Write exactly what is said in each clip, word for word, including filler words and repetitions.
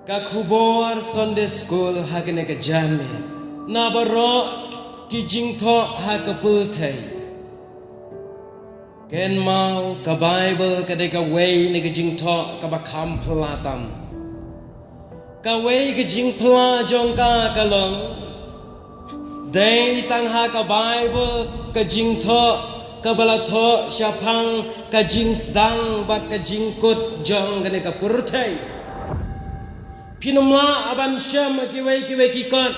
Ka khubor Sunday School ha kane ka janmiet. Na baroh ki jingthoh ha ka pyrthei. Kynmaw ka Baibl ka dei kawei na ki jingthoh kaba kham phylla tam. Kawei ka jingphylla jong ka ka long, dei tang ha ka Baibl ka jingthoh kaba la thoh shaphang ka jingsdang bad ka jingkut jong kane ka pyrthei. Phin ym lah ban shem ha kiwei kiwei ki kot.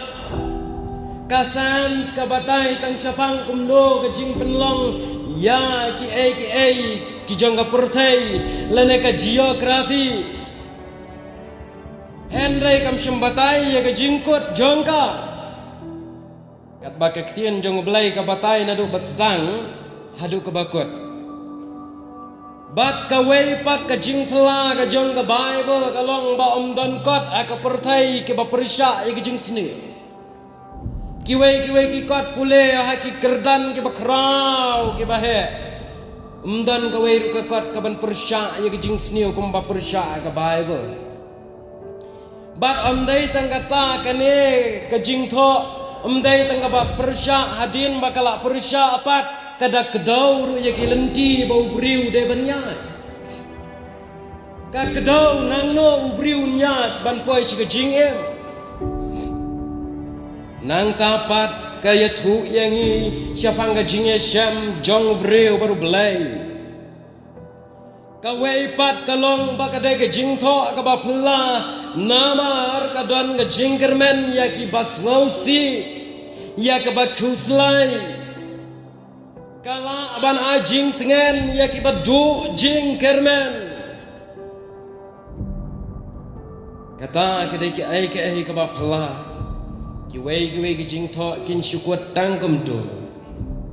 Ka science ka batai tang shaphang kumno ka jingpynlong ïa kiei kiei ki jong ka pyrthei lane ka geography. Hynrei kam shym batai ïa ka jingkut jong ka. Katba ka ktien jong U Blei ka batai naduh ba sdang haduh kaba kut. Bad kawei pat ka jingphylla ka jong ka Baibl ka long ba ym don kot ha ka pyrthei kiba pyrshah ïa ka jingsniew. Kiwei kiwei ki kot pule ha ki kyrdan kiba khraw kiba heh. Ym don kawei ruh ka kot kaban pyrshah ïa ka jingsniew kumba pyrshah ha ka Baibl. Bad ym dei tang kata kane ka jingthoh, ym dei tang kaba pyrshah hadien ba ka la pyrshah pat, ka da kdew ruh ïa ki lynti ba u briew dei ban ïaid. Ka kdew nangno u briew un ïaid ban poi sha ka jingim. Nangta pat ka ïathuh ïa ngi shaphang ka jingïashem jong u briew bad U Blei. Kawei pat ka long ba ka dei ka jingthoh kaba phylla namar ka don ka jingkyrmen ïa kiba sngewsih, ïa kiba khuslai. Ka lah ban ai jingtngen ïa kiba duh jingkyrmen. Kata ka dei kiei kiei kaba phylla. Kiwei kiwei ki jingthoh kin shu kut tang kumto.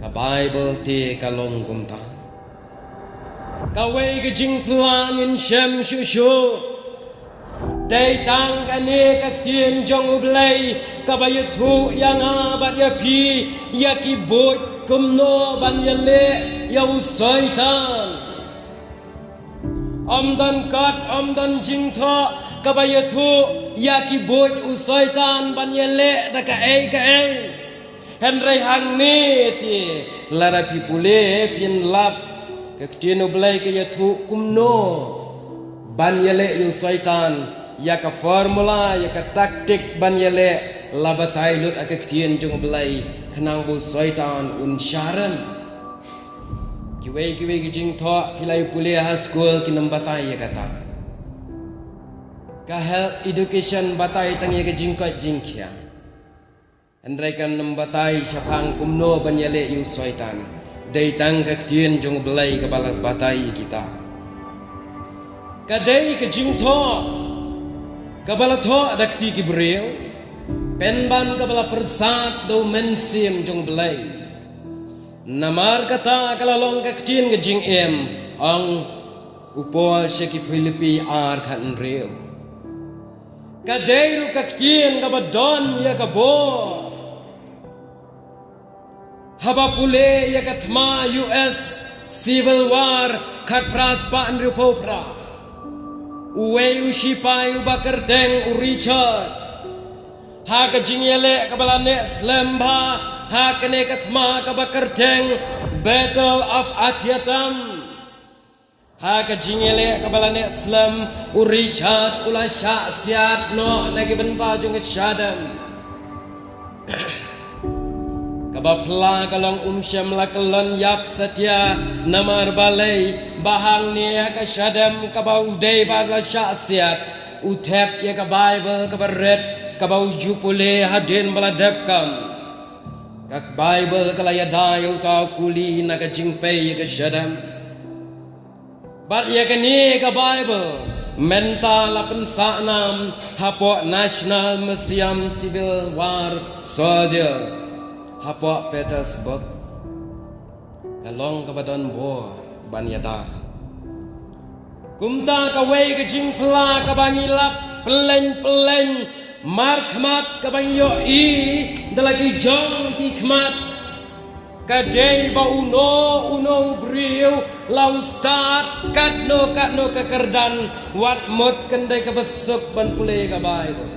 Ka Baibl te ka long kumta. Kawei ka jingphylla ngin shem shuh shuh. Dei tang kane ka ktien jong U Blei kaba ïathuh ïa nga bad ïa phi ïa ki buit kumno ban ïaleh ïa u Soitan. Ym don kot, ym don jingthoh kaba ïathuh ïa ki buit u Soitan ban ïaleh da kaei kaei. Hynrei hangne te lada phi pule phin lap ka ktien U Blei ka ïathuh kumno ban ïaleh ïa u Soitan, ïa ka formula, ïa ka taktik ban ïaleh la batai lut ha ka ktien jong U Blei khnang ba u Soitan un sharem. Kiwei kiwei ki jingthoh phi la ïa pule ha skul kin ym batai ïa kata. Ka health education batai tang ïa ka jingkoit jingkhiah. Hynrei kan ym batai shaphang kumno ban ïaleh ïa u Soitan. Dei tang ka ktien jong U Blei kaba la batai ïa kita. Ka dei ka jingthoh kaba la thoh da kti ki briew, pynban kaba la pyrsad da u Mynsiem jong U Blei. Namar kata ka la long ka ktien ka jingim, ong u Paul sha ki Philippi ar khathynriew. Ka dei ruh ka ktien kaba don ïa ka bor. Haba pule ïa ka thma U S Civil War khatphra spah hynriewphew phra, uwei u shipai uba kyrteng u Richard, ha ka jingïaleh kaba la neh slem bha ha kane ka thma kaba kyrteng Battle of Antietam. Ha ka jingïaleh kaba la neh slem, u Richard u la shah siat noh na ki bynta jong ka shadem. Kaba phylla ka long um shym la kyllon ïap satia, namar balei? Ba hangne ha ka shadem kaba u dei ba la shah siat, u thep ïa ka Baibl kaba rit kaba u ju pule hadien ba la dep kam. Ka Baibl ka la ïada ïa uta u kuli na ka jingpei ïa ka shadem. Bad ïa kane ka Baibl mynta la pynsah nam hapoh National Museum Civil War Soldier hapoh Petersburg. Ka long kaba don bor ban ïada. Kumta kawei ka jingphylla kaba ngi lap pyllein pyllein markhmat kaba ngi ïohi da la ki jong ki khmat, ka dei ba uno uno u briew La u stad katno katno ka kyrdan, wat mut kan dei kaba suk ban pule ïa ka Baibl.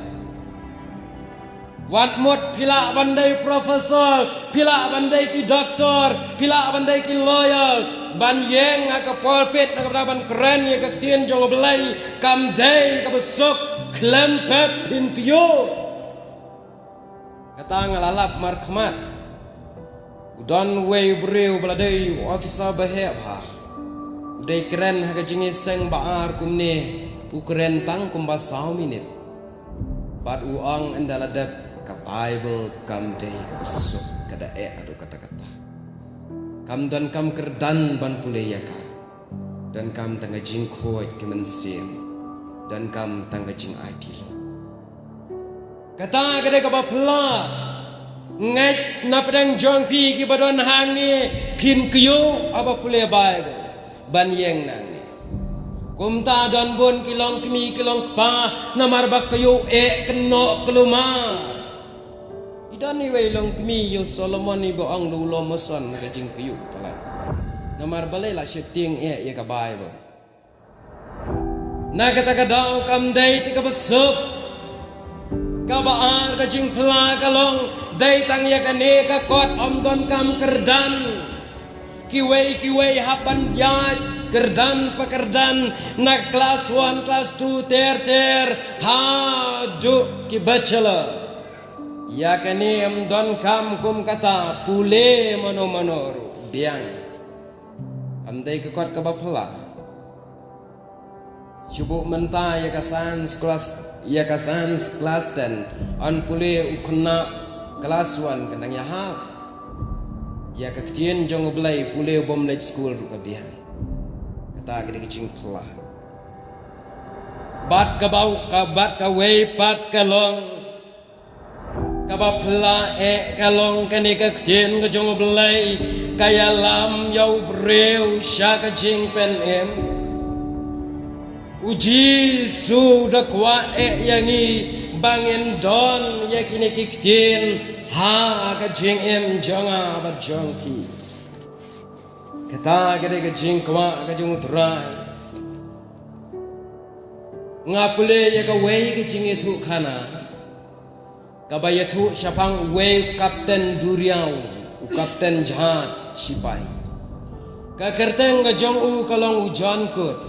Wat mut phi lah ban dei professor, phi lah ban dei ki doktor, phi lah ban dei ki lawyer, ban ïeng ha ka pulpit na ka bynta ban kren ïa ka ktien jong U Blei, kam dei kaba suk, khlem pep phin kyiuh. Kata nga la lap markhmat. U don uwei u briew ba la dei u officer ba heh bha. U dei kren ha ka jingïaseng ba ar kumne, u kren tang kumba saw minit. Bad u ong ynda la dep, ka Baibl kam dei kaba suk, ka da eh haduh katta katta. Kam don kam kyrdan ban pule ïa ka. Donkam tang ka jingkhuid ka mynsiem. Donkam tang ka jingaiti lok. Kata ka dei kaba phylla. Ngeit na pdeng jong phi kiba don hangne, phin kyiuh haba pule Baibl ban ïeng nangne. Kumta don bun ki longkmie ki longkpa, namar ba kyiuh eh kynnoh khlem mar. I don iwei i longkmie ïa u Solomon iba ong da u longmoson ha ka jingkyiuh palat. Namar balei? La sheptieng eh ïa ka Baibl. Na kata ka daw kam dei te kaba suk. Kaba ar ka jingphylla ka long, dei tang ïa kane ka kot ym donkam kyrdan. Kiwei kiwei hap ban ïaid kyrdan pa kyrdan, na klas one, klas two, ter ter, haduh ki bachelor. Ïa kane ym donkam kum kata pule mano mano ruh, biang. Kam dei ka kot kaba phylla. Shu buh mynta ïa ka science class, ïa ka science class ten, yn pule u khynnah class one ka nang ïahap. Ïa ka ktien jong U Blei pule u bym leit skul ruh ka biang. Kata ka dei ka jingphylla. Bad kaba, ka bad kawei pat ka long, kaba phylla eh ka long kane ka ktien ka jong U Blei, ka ïalam ïa u briew sha ka jingpynim. U Jisu u da kwah eh ïa ngi ba ngin don ïa kine ki ktien ha ka jingim jong nga bad jong phi. Kata ka dei ka jingkwah ka jong U Trai. Nga pule ïa kawei ka jingïathuhkhana kaba ïathuh shaphang uwei u kapten duriaw, u kapten jahaj shipai. Ka kyrteng ka jong u ka long u John Kut.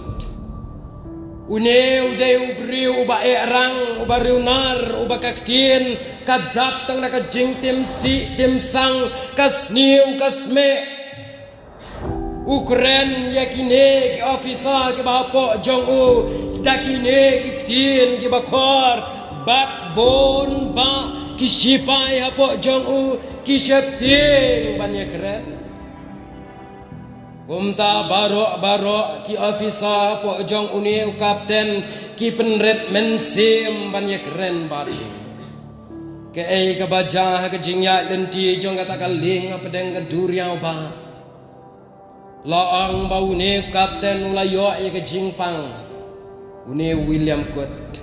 Une u dei u briew uba eh rang, uba riewnar, uba ka ktien ka dap tang na ka jingtim sih tim sang, ka sniew ka smeh. U kren ïa kine ki officer kiba hapoh jong u da kine ki ktien kiba khor, bad bun bah ki shipai hapoh jong u ki sheptieng ban ïakren. Kumta baroh baroh ki officer hapoh jong une u kapten ki pynrit mynsiem ban ïakren bad u. Kaei kaba jia ha ka jingïaid lynti jong kata ka lieng hapdeng ka duriaw ba la ong ba une u kapten u la ïoh ïa ka jingpang, une u William Kut.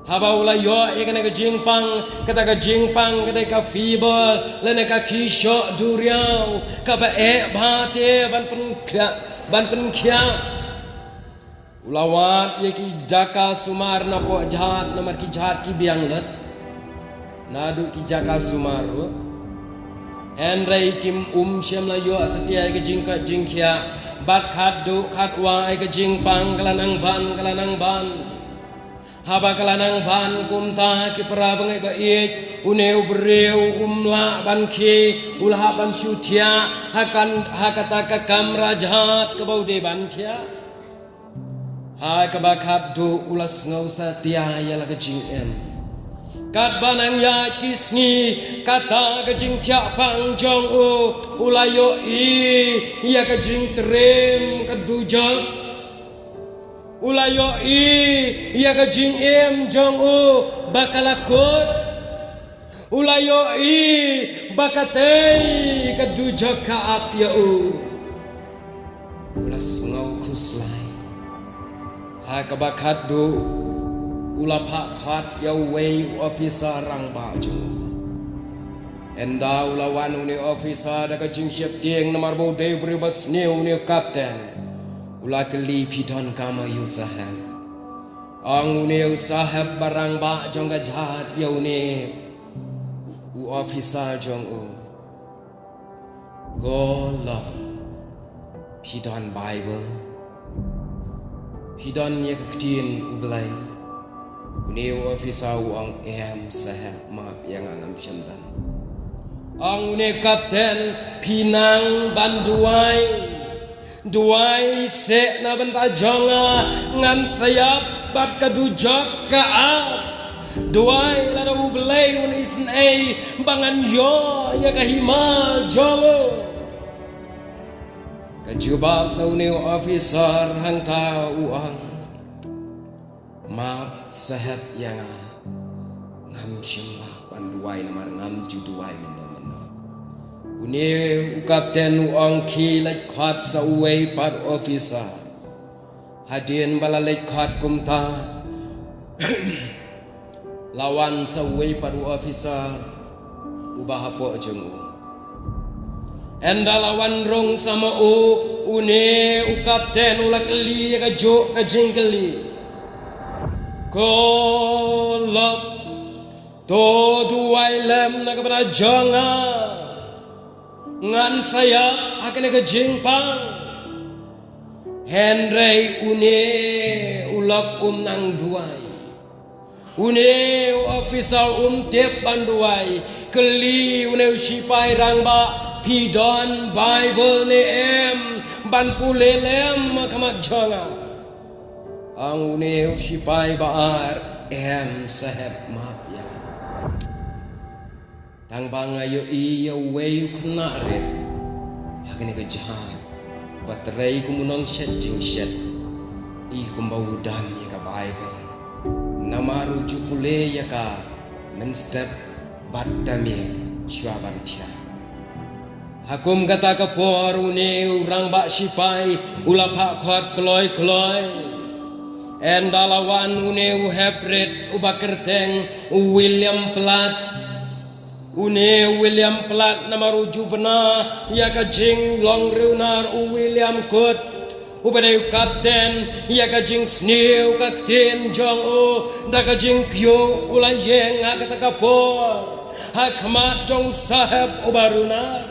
Haba u la ïoh ïa kane ka jingpang, kata ka jingpang ka dei ka fever lane ka khishoh duriaw kaba eh bha te ban pynkhiah, ban pynkhiah. U la wad ïa ki jaka sumar napoh jahaj, namar ki jahaj ki biang lut. Naduh ki jaka sumar ruh. Hynrei kim, um shym la ïoh satia ïa ka jingkoit jingkhiah. Bad khatduh khatwai ka jingpang ka la nang ban, ka la nang ban. Haba ka la nang ban kumta, ki para bangeit ba ïeit, une u briew um lah ban khie, u la hap ban shu thiah ha kan, ha kata ka kamra jahaj kaba u dei ban thiah. Ha kaba khatduh u la sngew satia ïa la ka jingim. Katba nang ïaid ki sngi, kata ka jingthiah pang jong u, u la ïohi ïa ka jingtriem ka dujok. U la ïohi ïa ka jingim jong u ba ka la kut. U la ïohi ba katei ka dujok ka ap ïa u. U la sngew khuslai. Ha kaba khatduh u la phah khot ïa uwei u officer rangbah jong u. Ynda u la wan une u officer da ka jingsheptieng namar ba u dei u briew ba sniew, une u kapten u la kylli, "Phi don kam ïa u sahep?" Ong une u sahep ba rangbah jong ka jait ïa une u officer jong u, "Ko lok, phi don Baibl? Phi don ïa ka ktien U Blei?" Une u officer u ong, "Em sahep, map ïa nga, ngam shym don." Ong une u kapten, "Phi nang ban duwai. Duwai seh na bynta jong nga, ngan sa ïap bad ka dujok ka ap. Duwai lada U Blei un isynei ba ngan ïoh ïa ka hima jong u." Ka jubab na une u officer hangta u ong, "Map sahep ïa nga, ngam shym lah ban duwai namar ngam ju duwai mynno mynno." Une u kapten u ong, "Khie leit khot sa uwei pat u officer." Hadien ba la leit khot kumta, la wan sa uwei pat u officer uba hapoh jong u. Ynda la wan rung sa ma u, une u kapten u la kylli ïa kajuh ka jingkylli, "Ko lok, to duwai lem na ka bynta jong nga, ngan sa ïap ha kane ka jingpang." Hynrei une u lok um nang duwai. Une u officer um tip ban duwai. Kylli une u shipai rangbah, "Phi don Baibl ne em ban pule lem ha khmat jong nga?" Ong une u shipai ba ar, "Em sahep, map ïa nga. Tang ba nga ïohi ïa uwei u khynnah rit ha kane ka jait, ba trei kum u nongshet jingshet, i kumba u don ïa ka Baibl. Namar u ju pule ïa ka mynstep bad da miet shuwa ban thiah." Ha kum kata ka por une u rangbah shipai u la phah khot kloi kloi. Ynda la wan une u heprit uba kyrteng u William Platt. Une u William Platt namar u ju bna ïa ka jinglong riewnar u William Kidd, uba dei u kapten, ïa ka jingsniew ka ktien jong u, da ka jingkyiuh u la ïeng ha kata ka por ha khmat jong u sahep uba riewnar.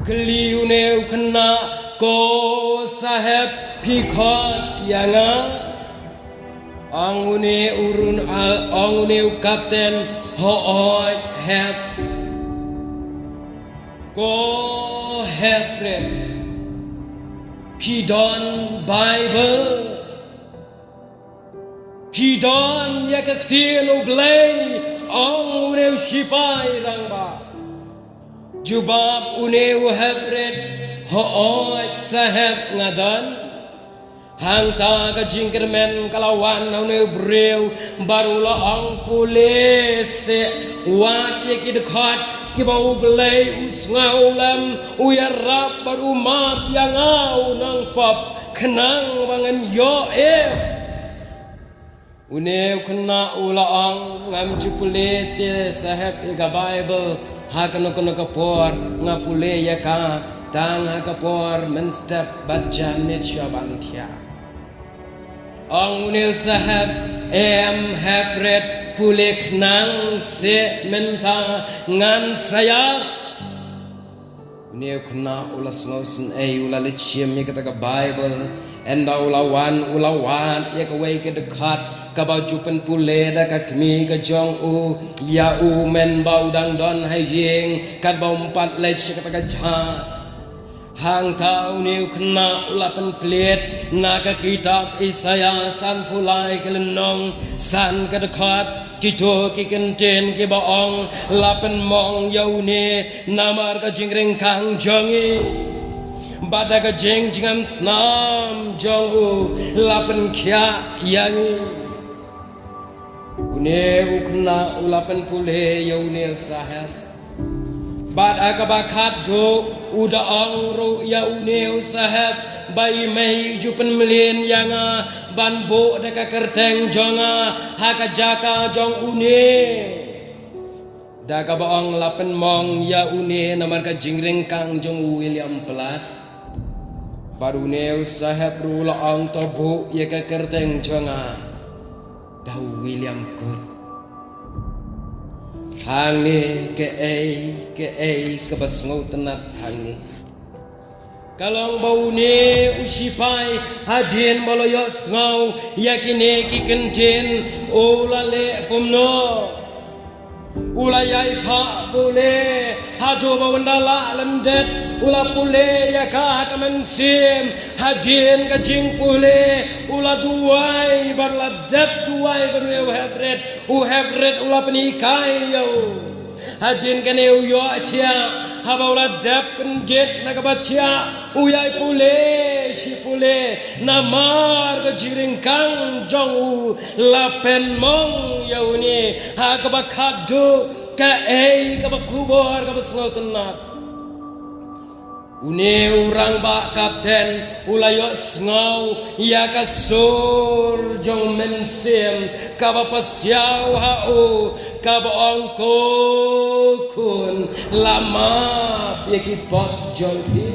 Kylli une u khynnah, "Ko sahep, phi khot ïa nga?" Ong une u run al, ong une u kapten, "Hooid hep." "Ko heprit, phi don Baibl? Phi don ïa ka ktien U Blei?" ong une u shipai rangbah. Jubab une u heprit, "Hooid sahep, nga don." Hangta ka jingkyrmen ka la wan na une u briew bad u la ong, "Pule seh, wad ïa ki dkhot kiba U Blei u sngew lem, u ïarap bad u map ïa nga u nongpop, khnang ba ngan ïoh im." Une u khynnah u la ong, "Ngam ju pule te sahep ïa ka Baibl ha kano kano ka por, nga pule ïa ka tang ha ka por mynstep bad janmiet shuwa ban thiah." Ong une u sahep, "Em heprit, pule khnang seh mynta, ngan sa ïap." Une u khynnah u la sngewsynei, u la leit shim ïa kata ka Baibl. Ynda u la wan, u la wad ïa kawei ka dkhot kaba ju pynpule da ka kmie ka jong u ïa u mynba u dang don ha ïing, katba um pat leit sha kata ka jait. Hangta une u khynnah u la pynplied na ka kitab Isaïah sanphew lai ka lynnong san ka dkhot, kito ki kyntien kiba ong, "La pynmong ïa une namar ka jingryngkang jong ngi, bad da ka jingjngem snam jong u la pynkhiah ïa ngi." Une u khynnah u la pynpule ïa une u sahep. Bad ha kaba khatduh u da ong ruh ïa une u sahep ba i mei i ju pynmlien ïa nga ban buh da ka kyrteng jong nga ha ka jaka jong une. Da kaba ong la pynmong ïa une namar ka jingryngkang jong u William Platt. Bad une u sahep ruh la ong to buh ïa ka kyrteng jong nga da u William Good. Hangne kaei kaei kaba sngewtynnat hangne. Ka long ba une u shipai hadien ba u la ïohsngew ïa kine ki kyntien u la leh kumno. U la ïai phah pule haduh ba un da lah lyndet u la pule ïa ka ha ka mynsiem. Hadien ka jingpule u la duwai bad u la dep duwai bad u hep rit. U hep rit u la pynhikai ïa u. Hadien kane u ïohthiah haba u la dep kyndit na kaba thiah u ïai pule shi pule namar ka jingryngkang jong u. La pynmong ïa une ha kaba khatduh kaei kaba khubor kaba sngewtynnat. Une u rangbah kapten u la ïohsngew ïa ka sur jong u Mynsiem kaba pasiaw ha u kaba ong, ko khun, la map ïa ki pop jong phi.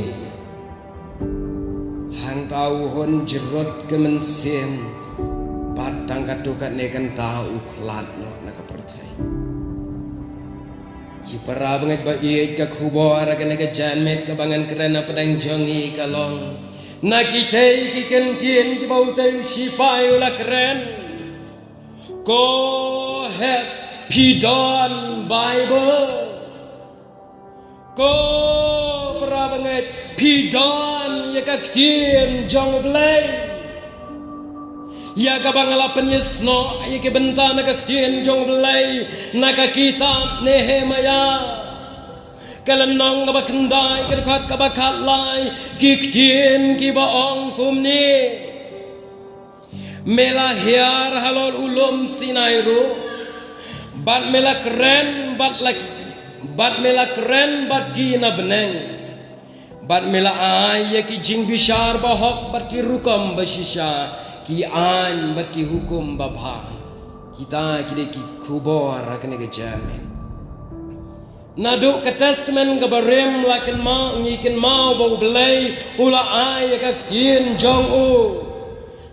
Hangta u hun jrut ka mynsiem bad tang katto katne kynta u khlad noh na ka pyrthei. Ki para bangeit ba ïeit, ka khubor ha kane ka janmiet kaba ngan kren na pdeng jong ngi ka long na kitei ki kyntien kiba utei u shipai u la kren. Ko hep, phi don Baibl? Ko para bangeit, phi don ïa ka ktien jong U Blei? Ïa kaba nga la pynïasnoh ïa ki bynta na ka ktien jong U Blei na ka kitab Nehemiah, ka lynnong kaba khyndai, ka dkhot kaba khatlai, ki ktien kiba ong kumne. Me la hiar halor u lum Sinai ruh, bad me la kren bad la, bad me la kren bad ki na bneng. Bad me la ai ïa ki jingbishar bahok bad ki rukom bashisha, ki aiñ bad ki hukum babha. Kita ki dei ki khubor ha kane ka janmiet. Naduh ka Testament kaba rim la kynmaw, ngi kynmaw ba U Blei u la ai ïa ka ktien jong u,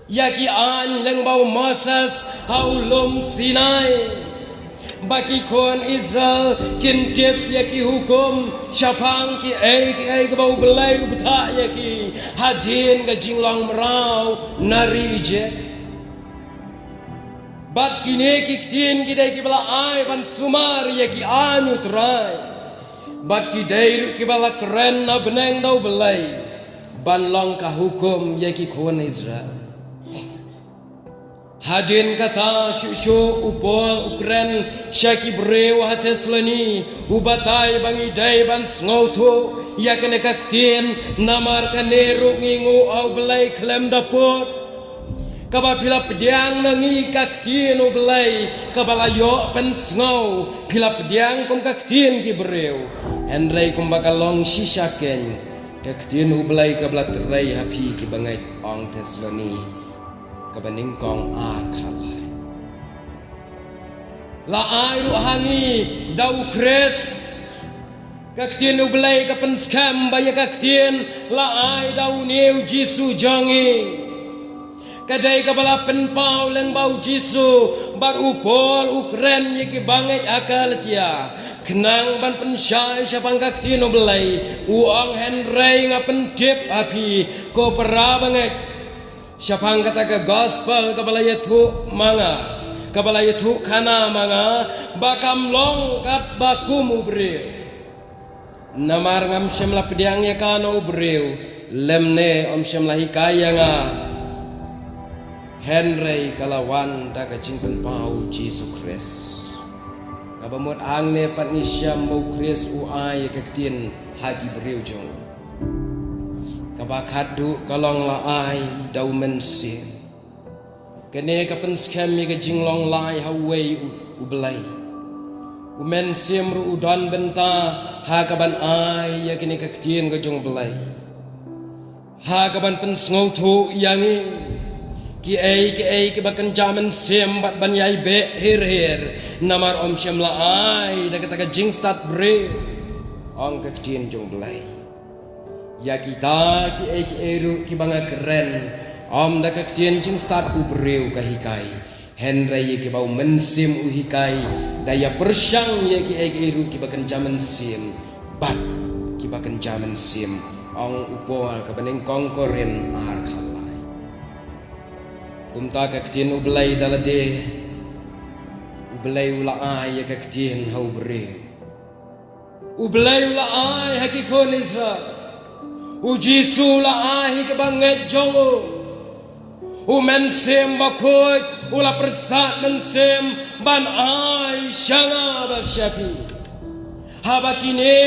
ïa ki aiñ lyngba u Moses ha u lum Sinai, ba ki khun Israel kin tip ïa ki hukum shaphang kiei kiei kaba U Blei u bthah ïa ki hadien ka jinglong mraw na ri Ijipt. Bad kine ki ktien ki dei kiba la ai ban sumar ïa ki aiñ U Trai. Bad ki dei ruh kiba la kren na bneng da U Blei ban long ka hukum ïa ki khun Israel. Hadien kata shuh shuh u Paul u kren sha ki briew ha Thessaloni, u batai ba ngi dei ban sngewthuh ïa kane ka ktien, namar kane ruh ngi nguh ha U Blei khlem da pud. Kaba phi la pdiang na ngi ka ktien U Blei kaba la ïoh pynsngew, phi la pdiang kum ka ktien ki briew, hynrei kumba ka long shisha keiñ ka ktien U Blei kaba la trei ha phi ki bangeit, ong Thessaloni kaba nyngkong ar khatlai. La ai ruh ha ngi da U Khrist. Ka ktien U Blei ka pynskhem ba ïa ka ktien la ai da une U Jisu jong ngi. Ka dei kaba la pynpaw lyngba U Jisu, bad u Paul u kren ïa ki bangeit ha Galatia, khnang ban pynshai shaphang ka ktien U Blei, u ong, hynrei nga pyntip ha phi, ko para bangeit, shaphang kata ka gospel kaba la ïathuh ma nga, kaba la ïathuh khana ma nga, ba kam long katba kum u briew. Namar ngam shym la pdiang ïa ka na u briew, lymne ym shym la hikai ïa nga, hynrei ka la wan da ka jingpynpaw U Jisu Khrist. Kaba mut hangne pat ngi shem ba U Khrist u ai ïa ka ktien ha ki briew jong u. Kaba khatduh ka long la ai da U Mynsiem. Kane ka pynskhem ïa ka jinglong lai ha uwei U, U Blei. U Mynsiem ruh u don bynta ha kaban ai ïa kane ka ktien ka jong U Blei, ha kaban pynsngewthuh ïa ngi. Kiei kiei kiba kynja mynsiem bad ban ïai beh hir hir, namar ym shym la ai da kata ka jingstad briew, ong ka ktien jong U Blei. Ïa kita kiei kiei ruh kiba nga kren, ym da ka ktien jingstad u briew ka hikai, hynrei ïa kiba u Mynsiem u hikai, da ïa pyrshang ïa kiei kiei ruh kiba kynja mynsiem bad kiba kynja mynsiem, ong u Paul ha kaba nyngkong Korinth ar khatlai. Kumta ka ktien U Blei da lade, U Blei u la ai ïa ka ktien ha u briew. U Blei u la ai ha ki khun Israel. U Jisu u la ai ha kaba ngeit jong u. U Mynsiem Bakhuid u la pyrsad mynsiem ban ai sha nga bad sha phi. Haba kine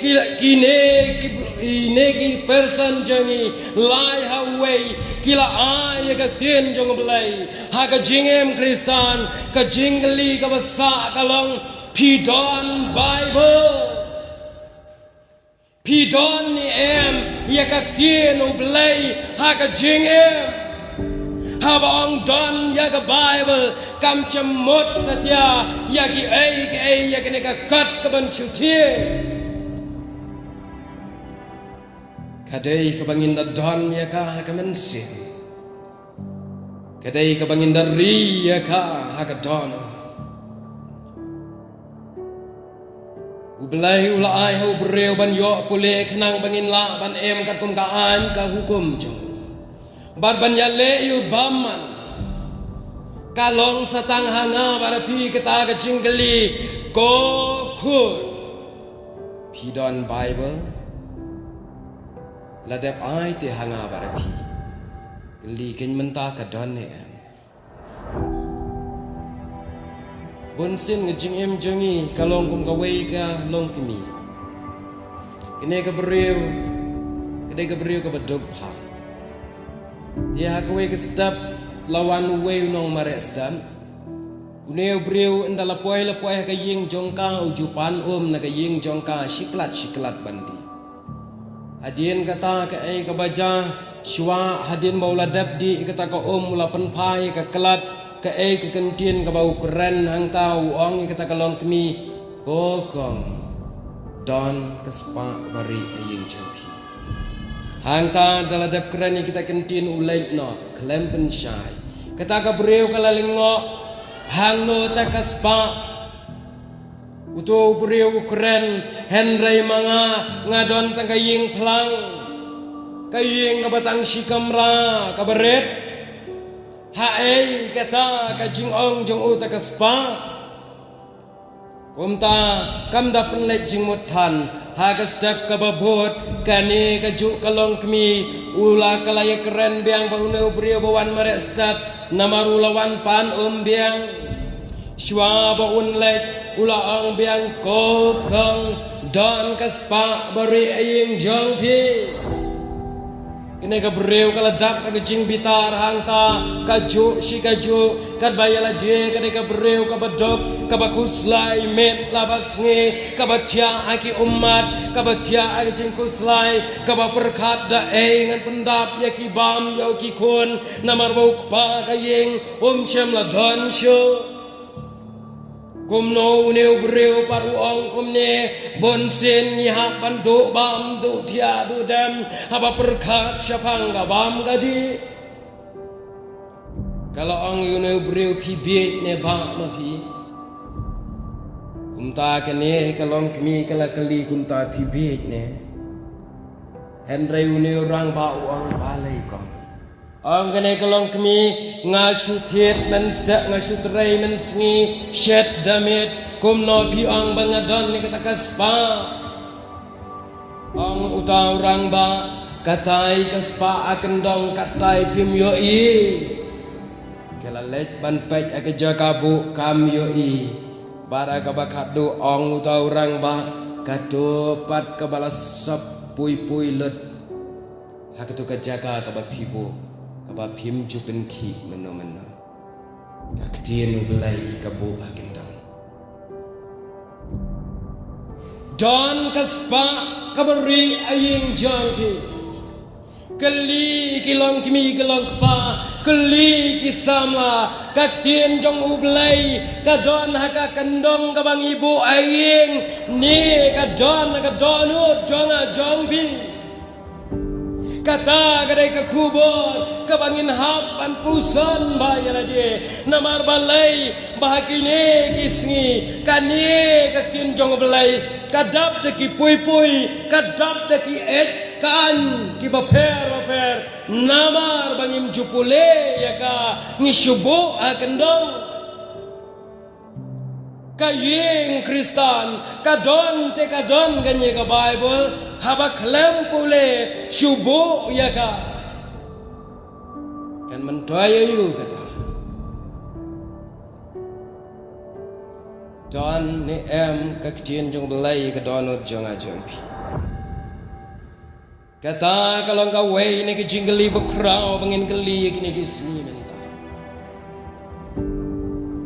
ki, kine ki, kine ki person jong ngi lai ha uwei, ki la ai ïa ka ktien jong U Blei ha ka jingim Khristan, ka jingkylli kaba sah ka long, phi don Baibl? Phi don ne em ïa ka ktien U Blei ha ka jingim? Haba ong don ïa ka Baibl, kam shym mut satia ïa kiei kiei, ïa kane ka kot kaban shu thied. Ka dei kaba ngin da don ïa ka ha ka mynsiem. Ka dei kaba ngin da ri ïa ka ha ka dohnud. U Blei u la ai ha u briew ban ïoh pule khnang ba ngin lah ban im katkum ka aiñ ka hukum jong u, bad ban ïaleh ïa u bymman. Ka long sa tang ha nga bad ha phi kata ka jingkylli, ko khun, phi don Baibl? La dep ai te ha nga bad ha phi. Kylli kein mynta, ka don ne em? Bunsien ka jingim jong ngi ka long kum kawei ka longkmie. Kane ka briew ka dei ka briew kaba duk bha. Te ha kawei ka step la wan uwei u nongmareh step. Une u briew ynda la poi la poi ha ka ïing jong ka, u ju pan um na ka ïing jong ka shi klat shi klat ban dih. Hadien kata kaei kaba jia, shuwa hadien ba u la dep dih ïa kata ka um, u la pynphai ïa ka klat, kaei ka kyntien kaba u kren hangta, u ong ïa kata ka longkmie, ko kong, don ka spah ba rieh ha ïing jong phi. Hangta da la dep kren ïa kita ki ktien u leit noh khlem pynshai. Kata ka briew ka la lyngngoh, hangno ta ka spah? Uto u briew u kren, hynrei ma nga, nga don tang ka ïing phlang, ka ïing kaba tang shi kamra kaba rit. Haei kata ka jingong jong uta ka spah? Kumta kam da pynleit jingmut than, ha ka step kaba bud, kane kajuh ka longkmie u la, ka la ïakren biang bad une u briew ba wan mareh step, namar u la wan pan um biang. Shuwa ba un leit u la ong biang, ko kong, don ka spah ba rieh ha ïing jong phi? Kane ka briew ka la dap da ka jingbitar hangta, kajuh shi kajuh, katba ïa lade ka dei ka briew kaba duk, kaba khuslai miet la basngi, kaba thiah ha ki ummat, kaba thiah ha ki jingkhuslai, kaba pyrkhat da ei ngan pyndap ïa ki bam ïa ki khun, namar ba u kpa ka ïing um shym la don shuh. Kumno une u briew pat u ong kumne, bunsien ngi hap ban duh bam, duh thiah, duh dem, haba pyrkhat shaphang ka bam ka dih. Ka la ong ïa une u briew, phi bieit ne bah ma phi? Kumta kane ka longkmie ka la kylli kumta, phi bieit ne? Hynrei une u rangbah u ong, balei kong? Ong kane ka longkmie, nga shu thied mynsngi, nga shu trei mynsngi shet da miet, kumno phi ong ba nga don ne kata ka spah? Ong uta u rangbah, katai ka spah ha kyndong, katai phim ïohi. Ka la leit ban peit ha ka jaka buh, kam ïohi. Bad ha kaba khatduh ong uta u rangbah, kato pat kaba la sop pui pui lut ha kato ka jaka kaba phi buh, kaba phim ju pynkhih mynno mynno. Ka ktien U Blei ka buh ha kyndong. Don ka spah kaba rieh ha ïing jong phi. Kylli ki longkmie ki longkpa, Kylli ki samla, ka ktien jong U Blei ka don ha ka kyndong kaba ngi buh ha ïing, ne ka don ha ka dohnud jong nga jong phi? Kata ka dei ka khubor kaba ngin hap ban puson bha ïa lade. Namar balei? Ba ha kine ki sngi kane ka ktien jong U Blei ka dap da ki pui pui, ka dap da ki eit skaiñ kiba pher ba pher. Namar ba ngim ju pule ïa ka, ngi shu buh ha kyndong. Ka ïing Khristan ka don te ka don kane ka Baibl, haba khlem pule shu buh ïa ka. Kan myntoi aïu kata? Don ne em ka ktien jong U Blei ha ka dohnud jong nga jong phi? Kata ka long kawei na ki jingkylli bakhraw ba ngin kylli ïa kine ki sngi mynta.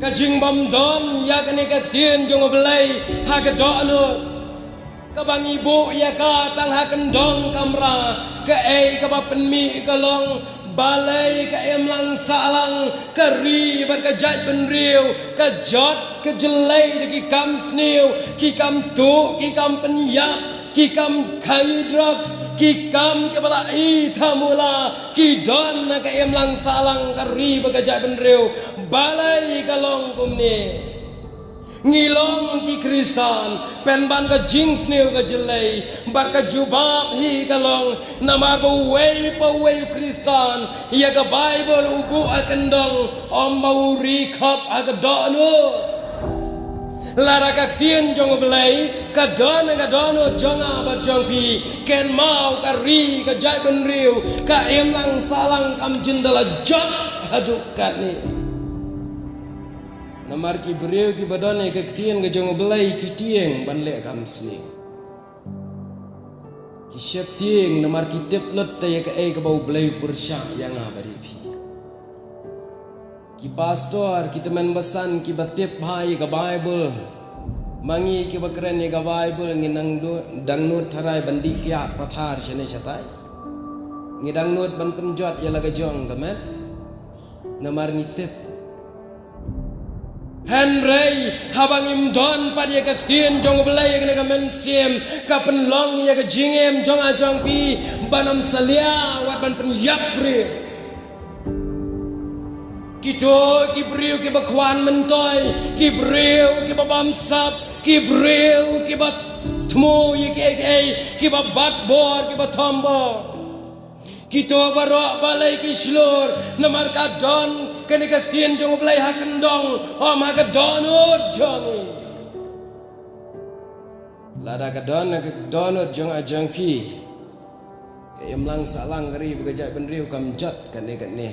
Ka jingbym don ïa kane ka ktien jong U Blei ha ka dohnud, kaba ngi buh ïa ka tang ha kyndong kamra, kaei kaba pynmih ka long balei ka imlang sahlang, ka ri bad ka jaitbynriew, ka jot ka jyllei da ki kam sniew, ki kam tuh, ki kam pynïap, ki kam khaïi drugs, ki kam kiba la i thamula, ki don na ka imlang sahlang ka ri bad ka jaitbynriew. Balei ka long kumne? Ngi long ki Khristan pynban ka jingsniew ka jyllei, bad ka jubab hi ka long namar ba uwei pa uwei u Khristan ïa ka Baibl u buh ha kyndong, ym ba u ri khop ha ka dohnud. Lada ka ktien jong U Blei ka don ha ka dohnud jong nga bad jong phi, kynmaw ka ri ka jaitbynriew, ka imlang sahlang kam jin da la jot haduh katne. Namar ki briew kiba don ïa ka ktien ka jong U Blei ki tieng ban leh kam sniew. Ki sheptieng namar ki tip lut ïa kaei kaba U Blei u pyrshah ïa nga bad ïa phi. Ki pastor, ki tymmen basan kiba tip bha ïa ka Baibl. Ma ngi kiba kren ïa ka Baibl ngi nang du-, dang nud tharai ban dih kiad pathar shane shatai. Ngi dang nud ban pynjot ïa la ka jong ka met. Namar ngi tip. Hynrei haba ngim don pat ïa ka ktien jong U Blei ïa kane ka mynsiem, ka pynlong ïa ka jingim jong nga jong phi ban ym salia wat ban pynïap briew. Kito ki briew kiba khwan myntoi, ki briew kiba bamsap, ki briew kiba thmu ïa kiei kiei, kiba bat bor, kiba thombor. Kito baroh balei ki shlur, namar ka don kane ka ktien jong U Blei ha kyndong, ym ha ka dohnud jong ngi. Lada ka don ha ka dohnud jong nga jong phi, ka imlang sahlang ka ri bad ka jaitbynriew kam jot katne katne.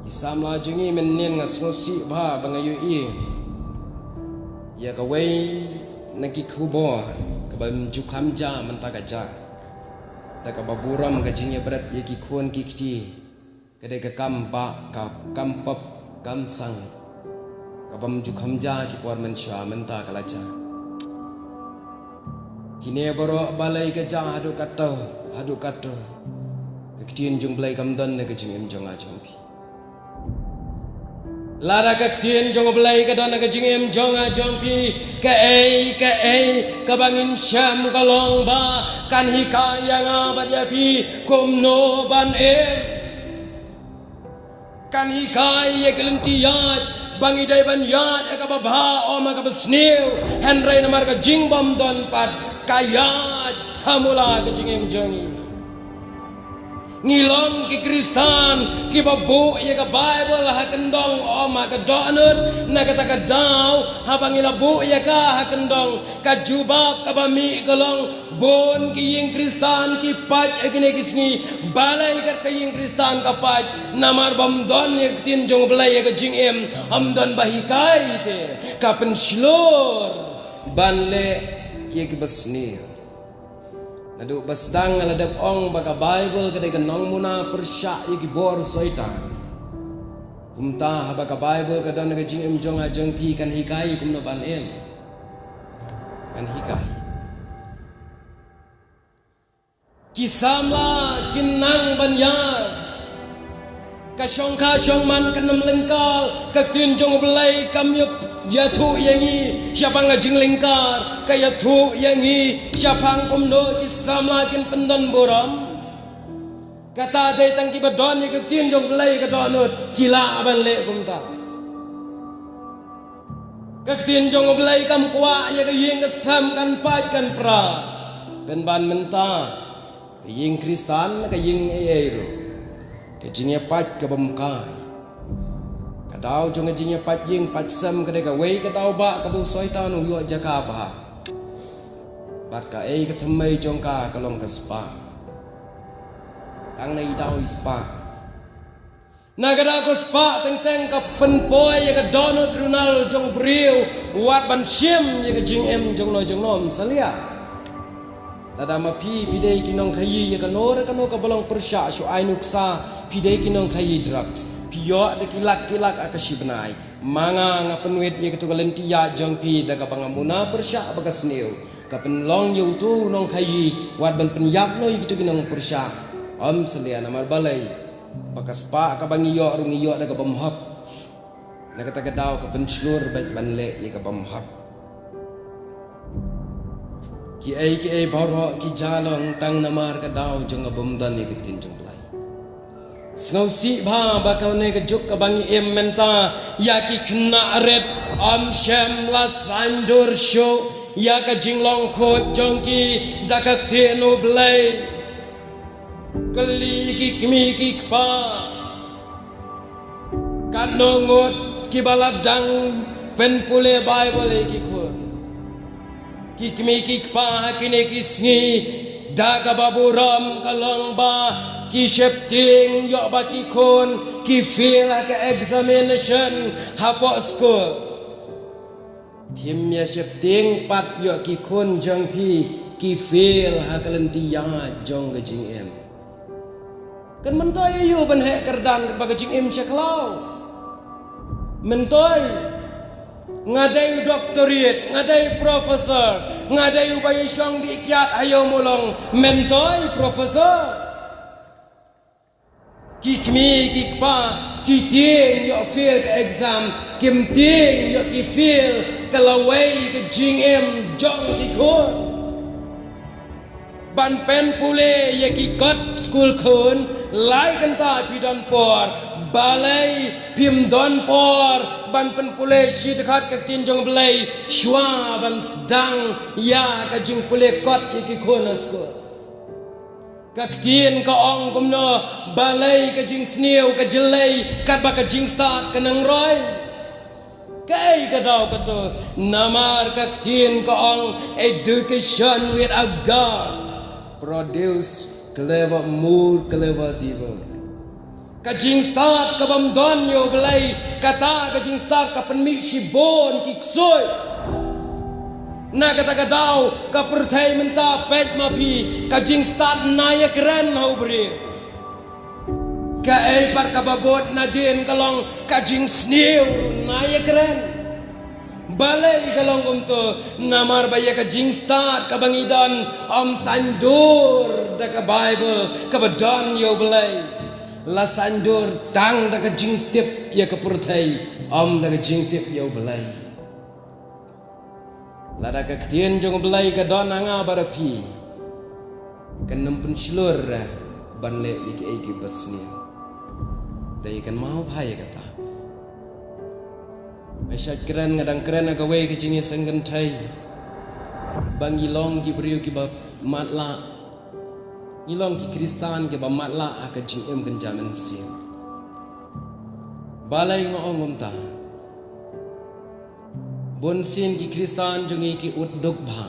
Ki samla jong ngi, mynnin nga sngewsih bha ba nga ïohi ïa kawei na ki khubor kaba ym ju kham jia mynta ka jia. Da kaba burom ka jingïabret ïa ki khun ki kti. Ka dei ka kam bah, ka kam pop, kam sang. Kaba ym ju kham jia ki por mynshuwa, mynta ka la jia. Kine baroh balei ka jia haduh kato, haduh kato? Ka ktien jong U Blei kam don na ka jingim jong nga jong phi. Lada ka ktien jong U Blei ka don ha ka jingim jong nga jong phi, kaei kaei kaba ngin shem ka long ba kan hikai ïa nga bad ïa phi kumno ban im. Kan hikai ïa ki lynti ïaid ba ngi dei ban ïaid ha kaba bha, ym ha kaba sniew. Hynrei namar ka jingbym don pat, ka ïaid thamula ka jingim jong ngi. Ngi long ki Khristan kiba buh ïa ka Baibl ha kyndong, ym ha ka dohnud. Na kata ka daw, haba ngi la buh ïa ka ha kyndong, ka jubab kaba mih ka long, bun ki ïing Khristan ki pait ha kine ki sngi. Balei kat ka ïing Khristan ka pait? Namar bym don ïa ka ktien jong U Blei ha ka jingim, ym don ba hikai te, ka pynshlur ban leh ïa kiba sniew. Naduh ba sdang nga la dep ong ba ka Baibl ka dei ka nongmuna pyrshah ïa ki bor Soitan. Kumta haba ka Baibl ka don ha ka jingim jong nga jong phi, kan hikai kumno ban im? Kan hikai. Ki samla kin nang ban ïaid Ka shongkha shongman kan ym lyngkar, ka ktien jong U Blei kam ïa, ïathuh ïa ngi shaphang ka jinglyngkar, ka ïathuh ïa ngi shaphang kumno ki samla kin pyndon burom. Kata dei tang kiba don ïa ka ktien jong U Blei ka dohnud ki lah ban leh kumta. Ka ktien jong U Blei kam kwah ïa ka ïing ka sem kan pait kan pra. Pynban mynta ka ïing Khristan, ka ïing ei ei ruh, ka jingïapait ka bym kai. Ka daw jong ka jingïapait ïing pait sem ka dei kawei ka daw ba kaba u Soitan u ïoh jaka bha. Bad kaei ka thymmei jong ka ka long ka spah. Tang na i daw i spah. Na ka daw ka spah teng teng ka pynpoi ïa ka dohnud ruh na jong u briew, wat ban shim ïa ka jingim jong no jong no, ym salia. Lada ma phi, phi dei ki nongkhaïi ïa kano re kano kaba long pyrshah, shu ai nuksa, phi dei ki nongkhaïi drugs, phi ïoh da ki lak ki lak ha ka shi bnai. Ma nga, nga pynwit ïa kato ka lynti ïa jong phi da kaba nga muna pyrshah ba ka sniew. Ka pynlong ïa uto u nongkhaïi wat ban pynïap noh ïa kito ki nongpyrshah. Ym salia, namar balei? Ba ka spah kaba ngi ïoh ruh ngi ïoh da ka bym hok. Na kata ka daw ka pynshlur bad ban leh ïa ka bym hok. Kiei kiei baroh ki jia long tang namar ka daw jong ka bym don ïa ka ktien jong U Blei. Sngewsih bha ba kane ka juk kaba ngi im mynta, ïa ki khynnah rit ym shym la saiñdur shuh ïa ka jinglong khuid jong ki da ka ktien U Blei. Kylli ki kmie ki kpa, katno ngut kiba la dang pynpule Baibl ïa ki khun. Ki kmie ki kpa ha kine ki sngi, da kaba burom ka long ba ki sheptieng ïoh ba ki khun ki fail ha ka examination hapoh skul. Phim ïa sheptieng pat ïoh ki khun jong phi ki fail ha ka lynti ïa jong ka jingim. Kan myntoi aïu ban heh kyrdan ba ka jingim sha khlaw? Myntoi nga dei u doctorate, nga dei professor, nga dei uba ïashong dih kiad ha ïew mulong, myntoi professor. Ki kmie ki kpa ki tieng ïoh fail ka exam, kim tieng ïoh ki fail ka lawei ka jingim jong ki khun. Ban pynpule ïa ki kot skul khun, lai kynta phi don por, balei phim don por ban pynpule shi dkhot ka ktien jong U Blei shuwa ban sdang ïa ka jingpule kot ïa ki khun ha skul? Ka ktien ka ong kumno, balei ka jingsniew ka jyllei katba ka jingstad ka nang roi? Kaei ka daw kato, namar ka ktien ka ong, education without God produce clever, more clever devil. Ka jingstad ka bym don ïa U Blei, kata ka jingstad ka pynmih shibun ki ksuid. Na kata ka daw ka pyrthei mynta, peit ma phi, ka jingstad na ïakren ha u briew. Kaei pat kaba bud nadien ka long ka jingsniew na ïakren. Balei ka long kumto? Namar ba ïa ka jingstad kaba ngi don ym saiñdur da ka Baibl kaba don ïa U Blei. La saiñdur tang da ka jingtip ïa ka pyrthei, ym da ka jingtip ïa U Blei. Lada ka ktien jong U Blei ka don ha nga bad ha phi, kan ym pynshlur ban leh ïa kiei kiba sniew. Te kan mawbha ïa kata. Nga shait kren, nga dang kren ha kawei ka jingïaseng kynthei ba ngi long ki briew kiba matlah. Ngi long ki Khristan kiba matlah ha ka jingim kynja mynsiem. Balei nga ong kumta? Bunsien ki Khristan jong ngi ki ud duk bha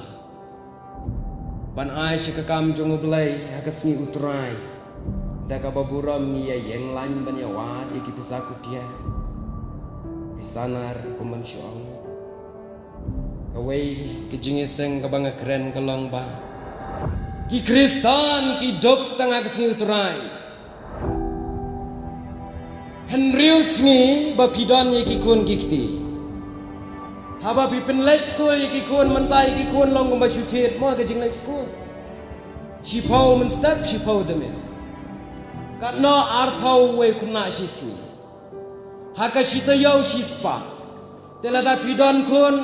ban ai sha ka kam jong U Blei ha ka sngi U Trai. Da kaba burom ngi ïa ïeng lain ban ïa wad ïa ki pisa kutia, pisa nar, kum ban shu ong. Kawei ka jingïaseng kaba nga kren ka long ba ki Khristan ki duk tang ha ka sngi U Trai. Hynriew sngi ba phi don ïa ki khun ki kti. Haba phi pynleit skul ïa ki khun, mynta ïa ki khun long kumba shu thied mo ha ka jingleit skul. Shiphew mynstep, shiphew de miet. Katno arphew wei khynnah shi sngi. Ha ka shi taïew shi spah. Te lada phi don khun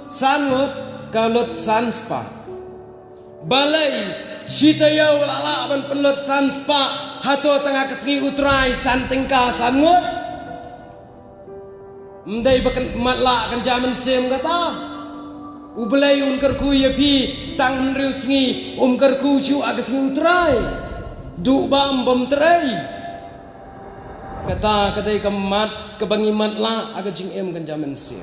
san ngut ka lut san spah. Balei shi taïew la lah ban pynlut san spah, hato tang ha ka sngi U Trai san tyngka san ngut? Ym dei ba kan matlah kan jam mynsiem kata. U Blei un kyrkhu ïa phi tang hynriew sngi, um kyrkhu shuh ha ka sngi U Trai. Duh bam bam trei. Kata ka dei ka mat kaba ngi matlah ha ka jingim kan jam mynsiem.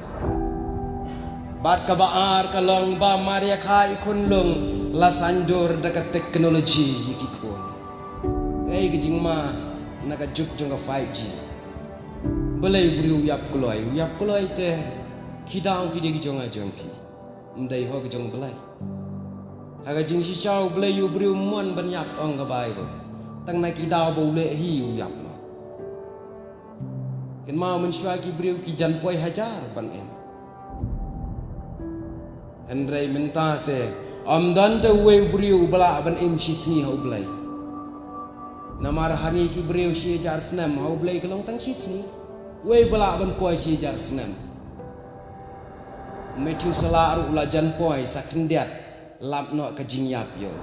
Bad kaba ar ka long ba mar ïa ka i khun lung la saiñdur da ka teknoloji ïa ki khun. Kaei ka jingma na ka juk jong ka five G. Balei u briew u ïap kloi, u ïap kloi te ki daw ki dei ki jong nga jong phi. Ym dei ho ki jong Blei. Ha ka jingshisha U Blei u briew mon ban ïap ong ka Baibl. Tang na ki daw ba u leh hi u ïap noh. Kynmaw mynshuwa ki briew ki jan poi hajar ban im. Hynrei mynta te ym don te uwei u briew uba lah ban im shi sngi ha U Blei. Namar ha ngi ki briew shi hajar snem, ha U Blei ka long tang shi sngi. Uwei uba lah ban poi shi hajar snem. Methuselah ruh u la jan poi sa khyndiat lap noh ka jingïap ïa u.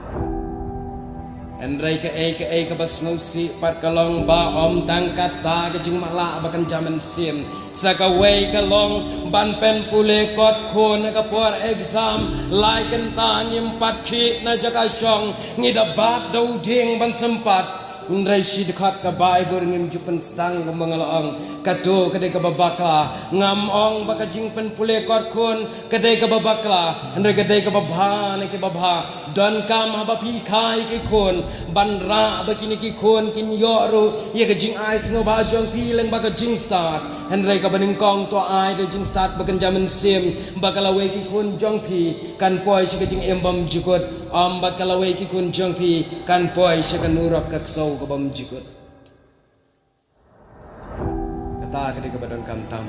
Hynrei kaei kaei kaba sngewsih pat ka long ba ym tang kata ka jingmatlah ba kan jam mynsiem. Sa kawei ka long ban pynpule kot khun ha ka por exam, lai kynta ngim pat khih na jaka shong, ngi da bat da u dieng ban sympat. Hynrei shi dkhot ka Baibl ngim ju pynsdang kumba nga la ong. Kato ka dei kaba bakla. Ngam ong ba ka jingpynpule kot khun ka dei kaba bakla. Hynrei ka dei kaba bha na kiba bha. Donkam haba phi kha ïa ki khun ban rah ba kine ki khun kin ïoh ruh ïa ka jingai sngewbha jong phi lyngba ka jingstad. Hynrei kaba nyngkong to ai da jingstad ba kan jam mynsiem ba ka lawei ki khun jong phi kan poi sha ka jingim bymjukut, ym ba ka lawei ki khun jong phi kan poi sha ka nurok ka ksew ka bymjukut. Kata ka dei kaba donkam tam.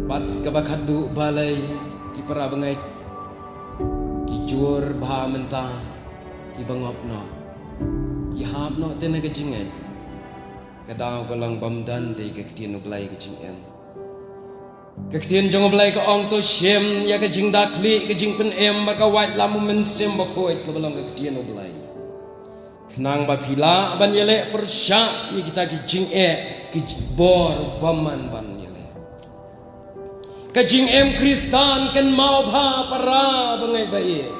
Bad kaba khatduh, balei ki para bangeit ki jur bha mynta, kiba ngop noh, ki hap noh te na ka jingngeit. Ka daw ka long bym don te ka ktien U Blei ka jingim. Ka ktien jong U Blei ka ong to shim ïa ka jingda khlieh ka jingpynim bad ka waitlam U Mynsiem Bakhuid kaba long ka ktien U Blei. Khnang ba phi lah ban ïaleh pyrshah ïa kita ki jingeh ki bor bymman ban ïaleh. Ka jingim Khristan kan mawbha para bangeit ba ïeit.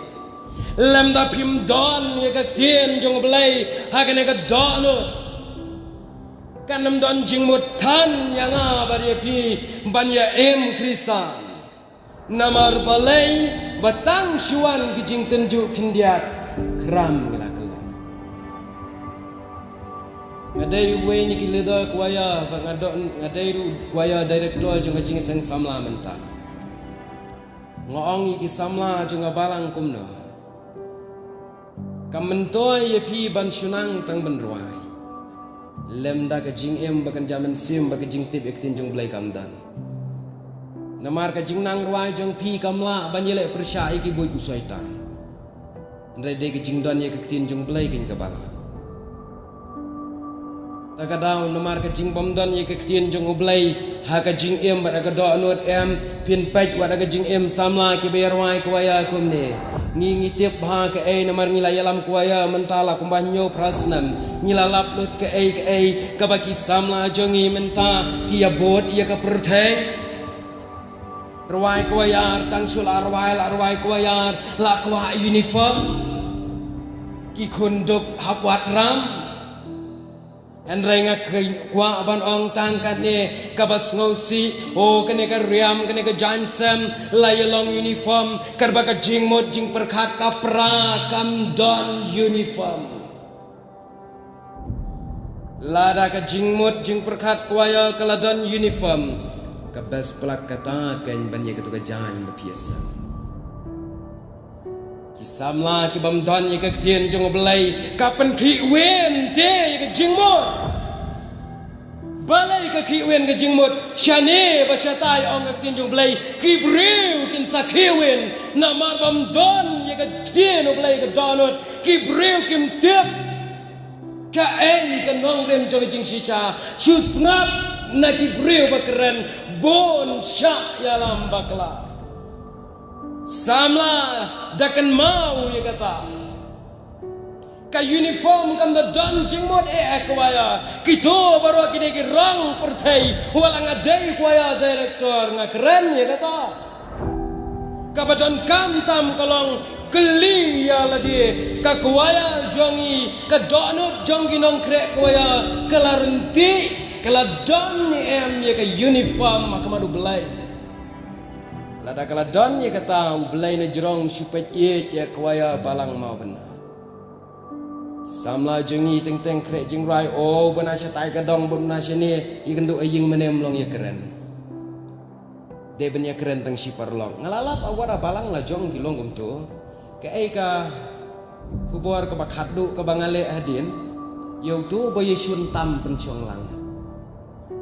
Lymda phim don ïa ka ktien jong U Blei ha kane ka dohnud, kan ym don jingmut than ïa nga bad ïa phi ban ïa im Khristan. Namar balei? Ba tang shu wan ki jingtynjuh khyndiat khram ngi la kyllon. Nga dei uwei na ki leader choir bad nga don, nga dei ruh choir director jong ka Jingïaseng Samla mynta. Nga ong ïa ki samla jong ka balang kumno: Kam myntoi ïa phi ban shu nang tang ban rwai. Lymda ka jingim ba kan jam mynsiem bad ka jingtip ïa ka ktien jong U Blei kam don. Namar ka jingnang rwai jong phi kam lah ban ïaleh pyrshah ïa ki buit u Soitan. Hynrei dei ka jingdon ïa ka ktien jong U Blei keiñ kaba lah. Ta ka daw namar ka jingbymdon ïa ka ktien jong U Blei ha ka jingim bad ha ka dohnud, em, phin peit wat ha ka jingim samla kiba ïa rwai choir kumne. Ngi ngi tip bha kaei namar ngi la ïalam choir mynta la kumba hynñiew phra snem. Ngi la lap lut kaei kaei kaba ki samla jong ngi mynta ki ïa bud ïa ka pyrthei. Rwai choir, tang shu la rwai, la rwai choir, la kwah uniform. Ki khun duk hap wad ram. Hynrei nga kwah ban ong tang katne kaba sngewsih, oh, kane ka riam, kane ka jaiñsem la ïa long uniform, katba ka jingmut jingpyrkhat ka pra kam don uniform. Lada ka jingmut jingpyrkhat choir ka la don uniform, ka best palat kata keiñ ban ïa kato ka jaiñ ba phi ïa sem. Ki samla ki bym don ïa ka ktien jong U Blei ka pynkhih win te ïa ka jingmut. Balei ka khih win ka jingmut? Shane ba shatai ong ka ktien jong U Blei, ki briew kin sa khih win namar bym don ïa ka ktien U Blei ka dohnud. Ki briew kim tip. Kaei ka nongrim jong ka jingshisha? Shu sngap na ki briew ba kren, bun shah ïalam bakla. Samla da kynmaw ïa kata. Ka uniform kam da don jingmut eh, eh, kwaya. Kito baroh ki dei ki rong pyrthei. Wat la nga dei kwaya director, nga kren ïa kata. Kaba donkam tam ka long kylli ïa lade, ka kwaya jong ngi, ka dohnud jong ki nongkhreh kwaya, ka la ryntih, ka la don ne em ïa ka uniform ha khmat U Blei. Lada ka la don ïa kata, U Blei na jrong shu peit ïeit ïa kwaya balang mawbynna. Samla jong ngi teng teng khreh jingrwai, oh, bynna shatai ka dong, bynna shane, ïa kynduh ha ïing mynne ym long ïakren. Dei ban ïakren tang shi paralok. Nga la lap, ah, wat la balang la jong ki long kumto. Kaei ka khubor kaba khatduh kaba nga leh hadien? Ïa uto ba ïashun tam pynshong lang.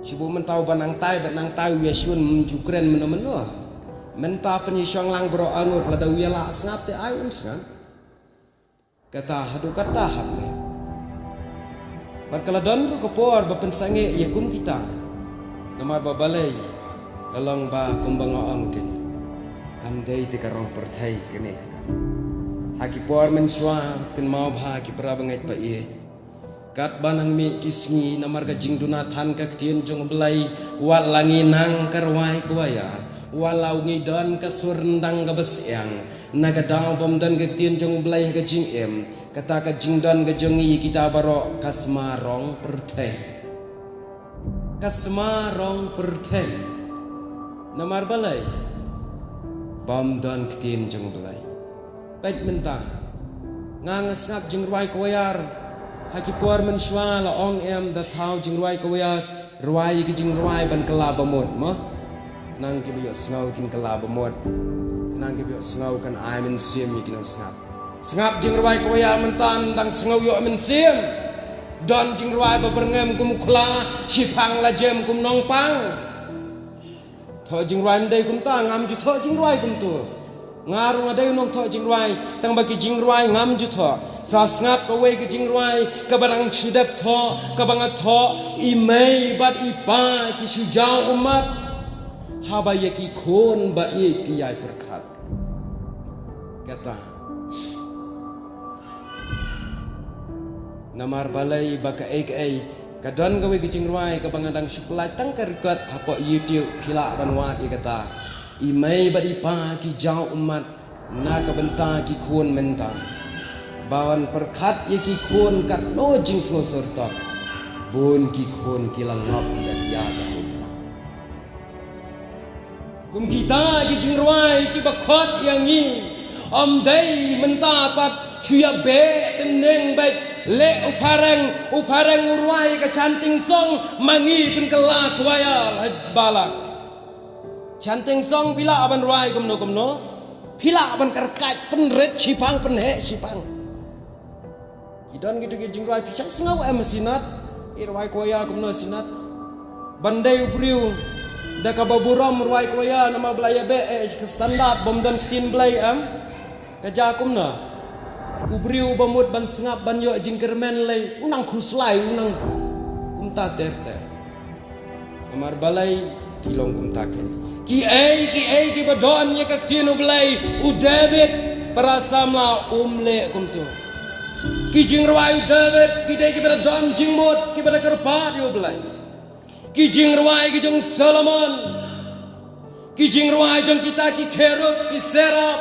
Shu buh mynta u ba nangtai, ba nangtai u ïashun, ym ju kren mynno mynno. Mynta pynshong lang baroh arngut, lada u ïalah sngap te ai un sngap. Kata haduh katta hap leh. Bad ka la don ruh ka por ba pynsangeh ïa kum kita. Namar ba balei, ka long ba kumba nga ong keiñ, kam dei te ka rong pyrthei kane ka kam. Ha ki por mynshuwa, kynmaw bha ki para bangeit ba ïeit. Katba nang mih ki sngi namar ka jingduna than ka ktien jong U Blei, wat la ngi nang ka rwai kwaya, wat la ngi don ka sur ryndang kaba syiang, na ka daw bym don ka ktien jong U Blei ha ka jingim, kata ka jingdon ka jong ngi kita baroh ka sma rong pyrthei. Ka sma rong pyrthei. Namar balei? Bym don ktien jong U Blei. Peit mynta. Nga nga sngap jingrwai kwaya. Ha ki por mynshuwa la ong em da thaw jingrwai kwaya. Rwai ki jingrwai ban kylla bamut mo. Nang kiba ïohsngew kin kylla bamut. Nang kiba ïohsngew kan ai mynsiem ïa ki nongsngap. Sngap jingrwai kwaya mynta dang sngew ïoh mynsiem. Don jingrwai ba byrngem kum u khla, shiphang la jem kum nongpang. Thoh jingrwai ym dei kumta, ngam ju thoh jingrwai kumto. Nga ruh nga dei u nongthoh jingrwai, tang ba ki jingrwai ngam ju thoh. Sa sngap kawei ka jingrwai kaba dang shu dep thoh, kaba nga thoh, i mei bad i pa ki shu jaw ummat. Haba ïa ki khun ba ïeit ki ïai pyrkhat. Kata. Namar balei ba kaei kaei ka don kawei ka jingrwai kaba nga dang shu pynlait tang ka record hapoh YouTube, phi lah ban wad ïa kata. I mei bad i pa ki jaw ummat na ka bynta ki khun mynta. Ban pyrkhat ïa ki khun katno jingsngewsur tok. Bun ki khun ki la ngop haduh ïa ka hynrei. Kum kita ki jingrwai kiba khot ïa ngi. Ym dei mynta pat shu ïa beh tyneng beit, leh u phareng, u phareng u rwai ka chanting song, ma ngi pynkylla kwaya ha balang. Chanting song phi lah ban rwai kumno kumno. Phi lah ban kyrkhat pynrit shiphang pynheh shiphang. Ki don kito ki jingrwai phi sa sngew em ha synod. I rwai kwaya kumno synod. Ban dei u briew da kaba burom rwai kwaya namar ba la ïa beh eh ka standard bym don ktien Blei em. Ka jia kumno. U briew ba mut ban sngap ban ïoh jingkyrmen lei u nang khuslai u nang kumta ter ter. Namar balei ki long kumta keiñ. Kiei kiei kiba don ïa ka ktien U Blei, u David para samla um leh kumto. Ki jingrwai u David ki dei kiba da don jingmut, kiba da kyrpad ïa U Blei. Ki jingrwai ki jong Solomon. Ki jingrwai jong kita ki kherub, ki serap.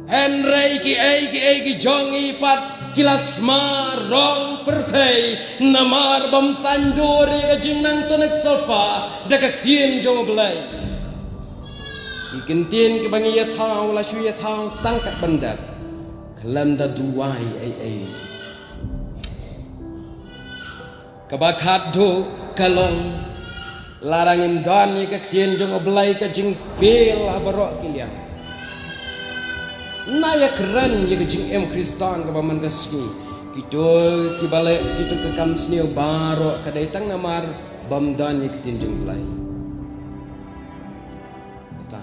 Hynrei kiei kiei ki jong ngi pat ki la sma rong pyrthei namar bym saiñdur ïa ka jingnang tonik solfa da ka ktien jong U Blei. Ki kyntien kiba ngi ïathaw la shu ïathaw tang kat ban dep khlem da duwai ei ei. Kaba khatduh ka long, lada ngim don ïa ka ktien jong U Blei ka jingfail ha baroh ki liang. Nang ïa kren ïa ka jingim Khristan kaba man ka sngi. Kito kiba leh kito ki kam sniew baroh ka dei tang namar bym don ïa ka ktien jong U Blei. Kata.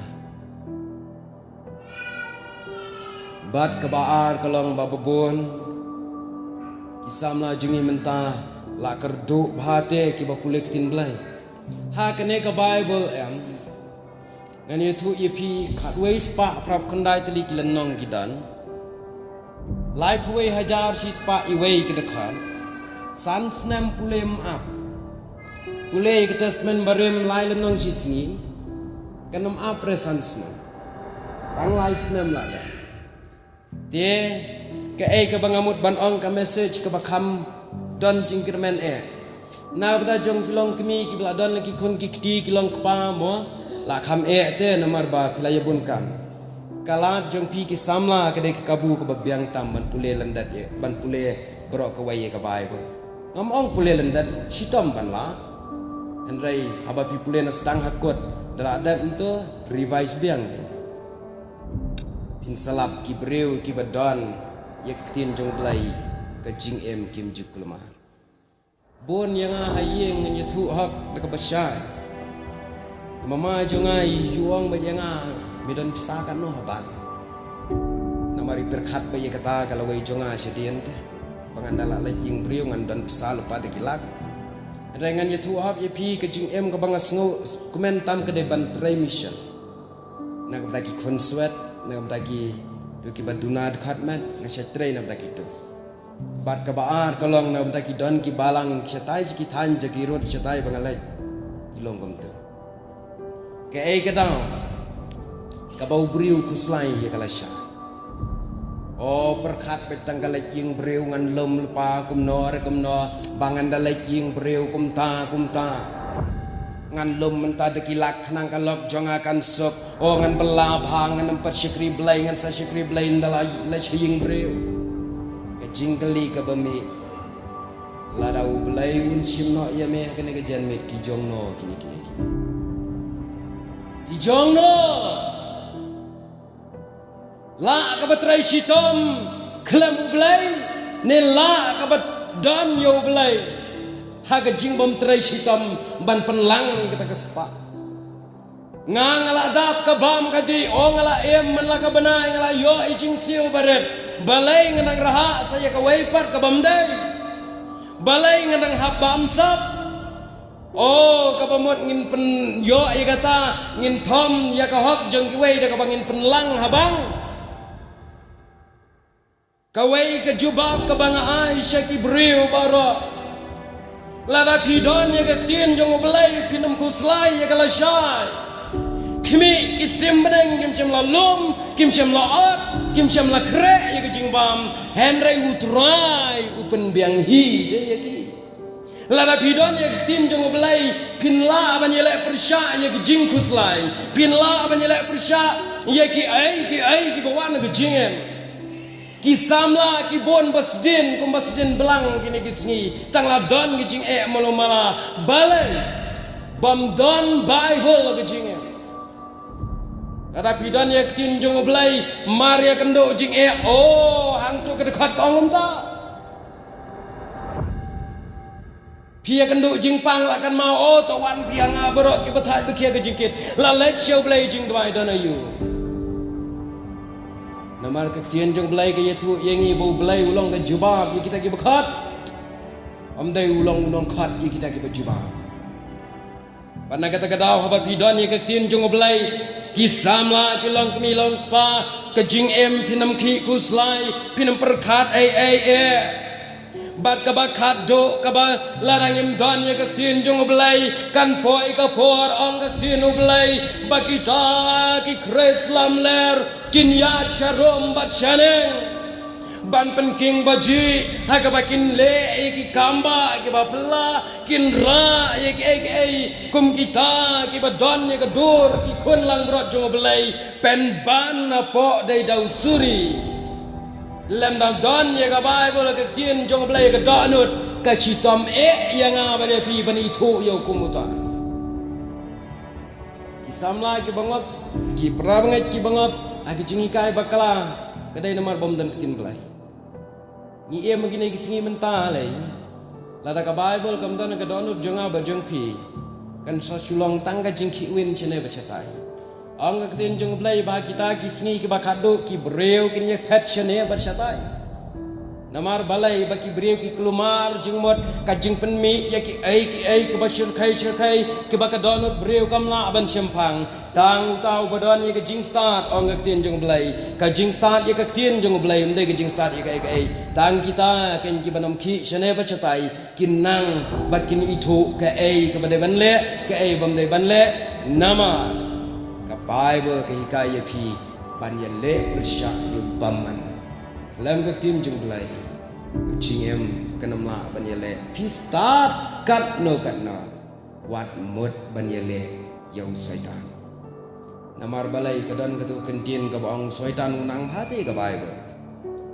Bad kaba ar ka long ba bun Ki samla jong ngi mynta la kyrduh bha te kiba pule ktien Blei. Ha kane ka Baibl em, ngan ïathuh ïa phi khatwei spah phra phew khyndai tylli ki lynnong ki don. Laiphew wei hajar shi spah iwei ki dkhot. San snem pule ym ap. Pule ïa ka Testament Barim lai lynnong shi sngi. Kan ym ap re san snem. Tang lai snem la dei. Te kaei kaba nga mut ban ong, ka message kaba kham don jingkyrmen eh. Na ka bynta jong ki longkmie kiba la don la ki khun ki kti, ki longkpa mo, la kham eh te namar ba phi la ïabun kam. Ka lad jong phi ki samla ka dei ka kabu kaba biang tam ban pule lyndet eh, ban pule baroh kawei ïa ka Baibl. Ngam ong pule lyndet, shitom ban lah. Hynrei haba phi pule na sdang ha kot, da la dep mynta revise biang phi. Phin sa lap ki briew kiba don ïa ka ktien jong U Blei, ka jingim kim ju kulmar. Bun ïa nga ha ïing ngan ïathuh hok da kaba shai. Ki mama jong nga i ju ong beit ïa nga, me don pisa katno ha bank? Namar i pyrkhat beit ïa kata ka lawei jong nga shadien te. Ba ngan da lah leit ïing briew ngan don pisa lypa da ki lak. Hynrei ngan ïathuh hok ïa phi ka jingim kaba nga sngewkmen tam ka dei ban trei mission. Na ka bynta ki khun swet, na ka bynta kitu kiba duna dkhot met, nga shait trei na ka bynta kitu. Bad kaba ar ka long na ka bynta ki don ki balang shatai sha ki thaiñ, sha ki rud shatai ba nga leit, ki long kumtu. Kaei ka daw kaba u briew khuslai ïa ka lashai? O, pyrkhat beit tang ka leit ïing briew ngan lum lypa kumno re kumno, ba ngan da leit ïing briew kumta kumta. Ngan lum mynta da ki lak khnang ka lok jong nga kan suk. O, ngan bylla bha, ngan ym pat shakri Blei, ngan sa shakri Blei ynda la leit sha ïing briew. Ka jingkylli kaba mih. Lada U Blei un shim noh ïa me ha kane ka janmiet, ki jong no kine kine ki? Ki jong no? Lah kaba trei shitom khlem U Blei, ne lah kaba don ïa U Blei ha ka jingbym trei shitom ban pynlang ïa kata ka spah? Nga, nga la dap ka bam ka dih, o nga la im man la ka bnai, nga la ïoh i jingsiew barit. Balei ngan nang rhah sa ïa kawei pat kabym dei? Balei ngan nang hap bamsap? O, kaba mut ngin pyn-, ïoh ïa kata, ngin thom ïa ka hok jong kiwei da kaba ngin pynlang ha bank. Kawei ka jubab kaba nga ai sha ki briew baroh. Lada phi don ïa ka ktien jong U Blei, phin ym khuslai ïa ka lashai. Khmih, ki sim bneng kim shym la lum, kim shym la ot, kim shym la khreh ïa ka jingbam. Hynrei U Trai u pynbiang hi te ïa ki. Lada phi don ïa ka ktien jong U Blei, phin lah ban ïaleh pyrshah ïa ki jingkhuslai, phin lah ban ïaleh pyrshah ïa kiei kiei kiba wan ha ka jingim. Ki samla ki bun ba sdien kum ba sdien blang kine ki sngi, tang la don ki jingeh malu mala, balei bym don Baibl ha ka jingim? Lada phi don ïa ka ktien jong U Blei, mar ïakynduh jingeh, o, hangto ka dkhot ka ong kumta. Phi ïakynduh jingpang la kan mau, o, to wan phi ha nga baroh kiba thait ba khia ka jingkit. La leit sha U Blei jingduwai don aiu? Namar ka ktien jong U Blei ka ïathuh ïa ngi ba U Blei u long ka jubab ïa kita kiba khot. Ym dei u long u nongkhot ïa kita kiba jubab. Bad na kata ka daw haba phi don ïa ka ktien jong U Blei, ki samla, ki longkmie longkpa, ka jingim phin ym khih khuslai, phin ym pyrkhat ei ei eh. Bad kaba khatduh kaba, lada ngim don ïa ka ktien jong U Blei, kan poi ka por, ong ka ktien U Blei, ba kita ki Khrist lamler kin ïaid sharum bad shaneng ban pynking bajih ha kaba kin leh ïa ki kam ba kiba pla, kin rah ïa kiei kiei kum kita kiba don ïa ka dur ki khun langbrot jong U Blei, pynban napoh dei da u suri. Lymda don ïa ka Baibl, ka ktien jong U Blei, ka dohnud, ka shitom eh ïa nga bad ïa phi ban ithuh ïa u kum uta. Ki samla kiba ngop, ki parabangeit kiba ngop ha ki jinghikai bakla, ka dei namar bym don ka ktien Blei. Ngi im ha kine ki sngi mynta lei, lada ka Baibl kam don ha ka dohnud jong nga bad jong phi, kan sa shu long tang ka jingkhih win shane bad shatai. Ong ka ktien jong U Blei ba kita ki sngi kiba khatduh ki briew kin ïaphet shane bad shatai. Namar balei ba ki briew ki kulmar jingmut ka jingpynmih ïa kiei kiei kiba shyrkhei shyrkhei kiba ka dohnud briew kam lah ban shemphang. Tang uta uba don ïa ka jingstad, ong ka ktien jong U Blei. Ka jingstad ïa ka ktien jong U Blei, ym dei ka jingstad ïa kaei kaei. Tang kita kein kiban ym khih shane bad shatai, kin nang bad kin ithuh kaei kaba dei ban leh, kaei bym dei ban leh. Namar ka Baibl ka hikai ïa phi ban ïaleh pyrshah ïa u bymman. Lem ka ktien jong U Blei, ka jingim kan ym lah ban ïaleh. Phi stad katno katno, wat mut ban ïaleh ïa u Soitan. Namar balei? Ka don katu ka ktien kaba ong u Soitan u nang ha te ka Baibl.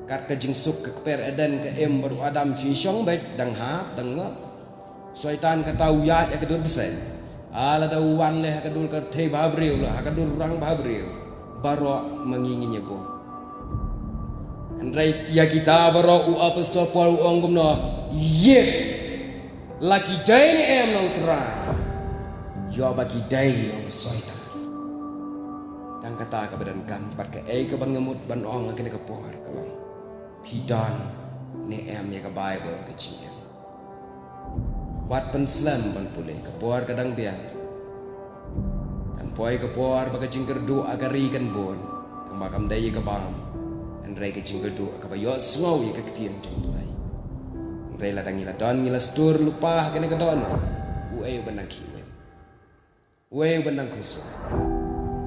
Kat ka jingsuk ka kper Eden, ka im bad u Adam, shu shong beit, dang hap dang ngop. Soitan kata u ïaid ha ka dur bseiñ. Ah, lada u wan leh ha ka dur ka rthei bahabriew, leh ha ka dur rang bahabriew, baroh ma ngi ngin ïa buh. Hynrei ïa kita baroh u apostol Paul u ong kumno? Ïit, la ki dei ne em na u Trai, ïoh ba ki dei na u Soitan. Tang kata kaba donkam, bad kaei kaban nga mut ban ong ha kane ka por ka long, phi don ne em ïa ka Baibl ka jingim? Wat pynslem ban pule, ka por ka dang biang. Kan poi ka por ba ka jingkyrduh ha ka ri kan bun, tangba kam dei ïa ka bam, hynrei ka jingkyrduh kaba ïohsngew ïa ka ktien jong U Blei. Hynrei lada ngi la don, ngi la stur lypa ha kane ka dohnud, uei uban nang khihwit? Uei uban nang khuslai?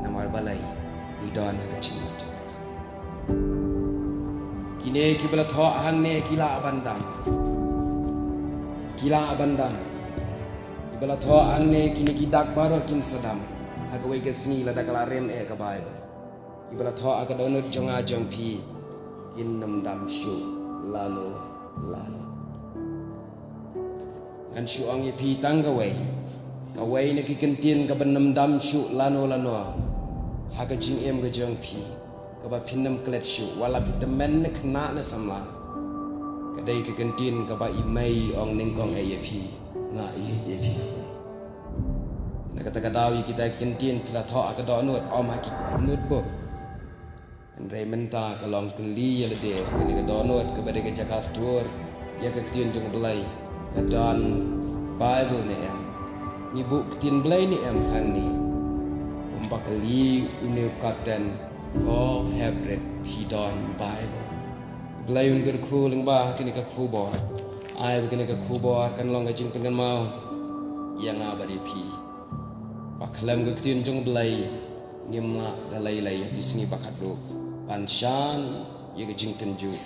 Namar balei? Ngi don ha ka jingmut jong U Blei. Kine kiba la thoh hangne ki lah ban dam. Ki lah ban dam. Kiba la thoh hangne, kine ki dak baroh kin sa dam ha kawei ka sngi lada ka la rim eh ka Baibl. Kiba la thoh ha ka dohnud jong nga jong phi kin nym dam shuh lano lano. Ngan shu ong ïa phi tang kawei, kawei na ki kyntien kaban nym dam shuh lano lano ha ka jingim ka jong phi, kaba phin nym klet shuh wat la phi tymmen ne khynnah ne samla. Ka dei ka kyntien kaba i mei i ong nyngkong eh ïa phi, nga ïeit ïa phi. Na kata ka daw ïa kita ki kyntien ki la thoh ha ka dohnud, ym ha ki notebook. Hynrei mynta ka long kylli ïa lade, kane ka dohnud kaba dei ka jaka stur ïa ka ktien jong U Blei, ka don Baibl ne em? Ngi buh ktien Blei ne em hangne? Kumba kylli une u kapten, ko hep rit, phi don Baibl? U Blei un kyrkhu lyngba kane ka khubor. Ai ba kane ka khubor kan long ka jingpynkynmaw ïa nga bad ïa phi. Ba khlem ka ktien jong U Blei ngim lah da lei lei ha ki sngi ba khatduh ban shah ïa ka jingtynjuh,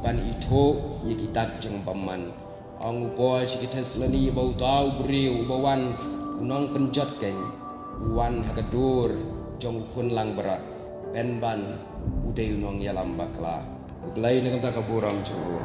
ban ithuh ïa ki dak jong u bymman. Ong u Paul sha ki Thessaloni ba uta u briew uba wan, u nongpynjot keiñ, u wan ha ka dur jong u khun langbrot, pynban u dei u nongïalam bakla. U Blei un ai kata ka burom jong u.